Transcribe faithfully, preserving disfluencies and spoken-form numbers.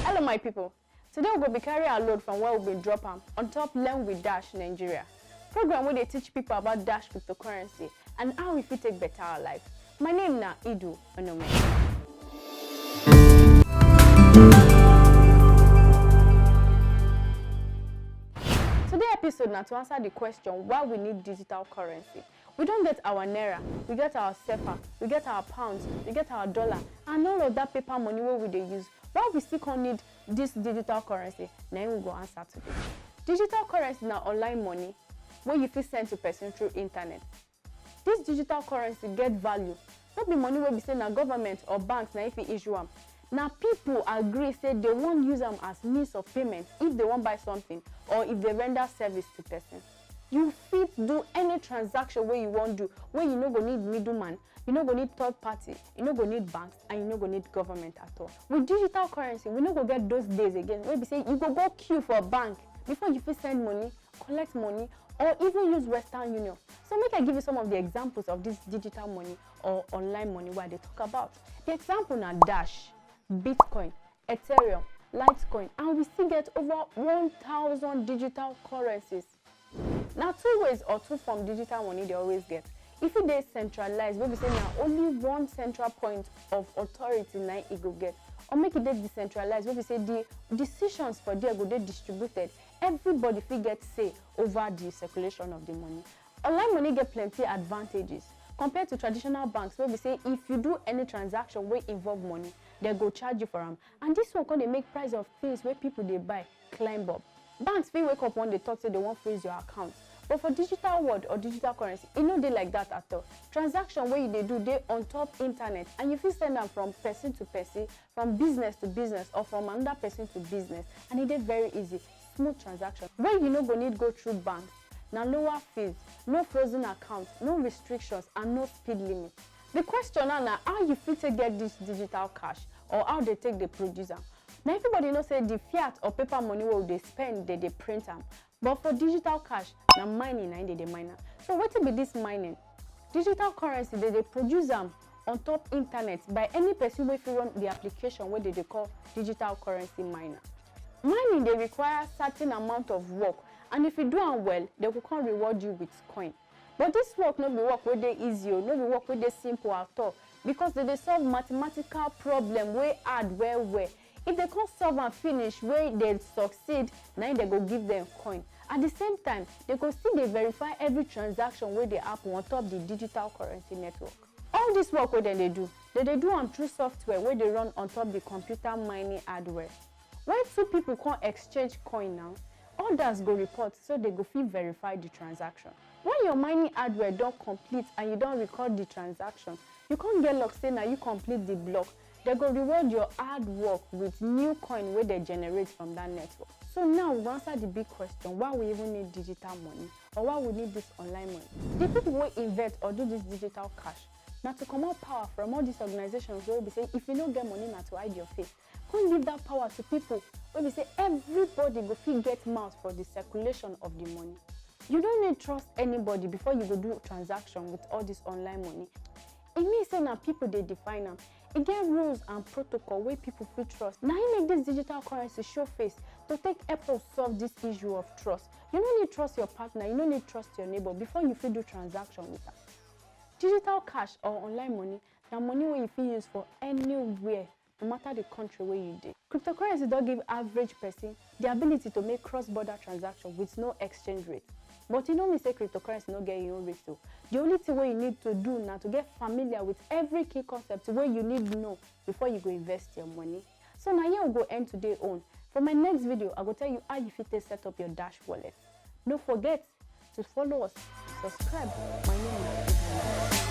Hello, my people. Today we go be carry our load from where we been drop am on top Learn with Dash Nigeria, program wey dey teach people about Dash cryptocurrency and how we fit take better our life. My name na Idu Onome. Today episode na to answer the question why we need digital currency. We don get our naira, we get our sefa, we get our pounds, we get our dollar, and all of that paper money wey we dey use. Why we still come need this digital currency? Na im we go answer today. Digital currency na online money wey you fit send to person through internet. This digital currency get value. No be money wey be say na government or banks na im fit issue am. Na people agree say they wan use am as means of payment if they wan buy something or if they render service to person. You fit do any transaction wey you wan do, wey you no go need middleman, you no go need third party, you no go need banks, and you no go need government at all. With digital currency, we no go get those days again wey be say you go go queue for bank before you fit send money, collect money, or even use Western Union. So make I give you some of the examples of this digital money or online money wey I dey talk about. The example na Dash, Bitcoin, Ethereum, Litecoin, and we still get over one thousand digital currencies. Na two ways or two form digital money dey always get. E fit dey centralized, wey be say na only one central point of authority na e go get, or make e dey decentralized, wey be say the decisions for there go dey distributed. Everybody fit get say over the circulation of the money. Online money get plenty advantages compared to traditional banks, wey be say if you do any transaction wey involve money, they go charge you for am. And this one come dey make price of things wey people dey buy climb up. Banks fit wake up one day talk say they wan freeze your account. But for digital world or digital currency, e no dey like that at all. Transaction wey you dey do dey on top internet, and you fit send am from person to person, from business to business, or from another person to business, and e dey very easy. Smooth transaction wey you no go need go through banks. Na lower fees, no frozen account, no restrictions, and no speed limit. The question now na how you fit take get this digital cash, or how they take dey produce am. Na everybody know say the fiat or paper money wey we dey spend, they dey print am. But for digital cash, na mining na im they dey mine am. So wetin be this mining? Digital currency, they dey produce am on top internet by any person wey fit run the application wey they dey call digital currency miner. Mining dey require certain amount of work, and if you do am well, they go come reward you with coin. But this work no be work wey dey easy o, no be work wey dey simple at all, because they dey solve mathematical problem wey hard well well. If they come solve am finish, wey they succeed, na im they go give them coin. At the same time, they go still dey verify every transaction wey dey happen on top the digital currency network. All this work wey dem dey do, they dey do am through software wey dey run on top the computer mining hardware. When two people come exchange coin now, others go report so they go fit verify the transaction. When your mining hardware don complete and you don record the transaction, you come get luck say na you complete the block, they go reward your hard work with new coin wey they generate from that network. So now we go answer the big question, why we even need digital money, or why we need this online money? The people wey invent or do this digital cash, na to comot power from all these organizations wey be say if you no get money, na to hide your face. Come give that power to people wey be say everybody go fit get mouth for the circulation of the money. You no need trust anybody before you go do transaction with all this online money. E mean say na people dey define am. E get rules and protocol wey people fit trust. Na im make this digital currency show face to take help us solve this issue of trust. You no need trust your partner, you no need trust your neighbor before you fit do transaction with am. Digital cash or online money na money wey you fit use for anywhere, no matter the country wey you dey. Cryptocurrency don give average person the ability to make cross-border transaction with no exchange rate. But e no mean say cryptocurrency no get im own risk o. The only thing wey you need to do na to get familiar with every key concept wey you need know before you go invest your money. So na here we go end today own. For my next video, I go tell you how you fit take set up your Dash wallet. No forget to follow us, subscribe. My name na Ibrahim.